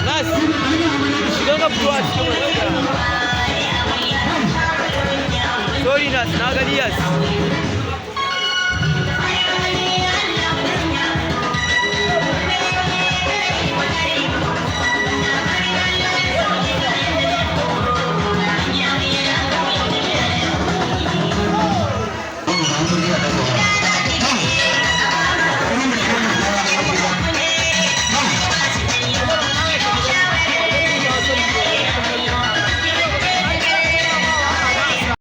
Nas, shiga ka fito a cikin wannan. Sorry Nas, na gani, yes.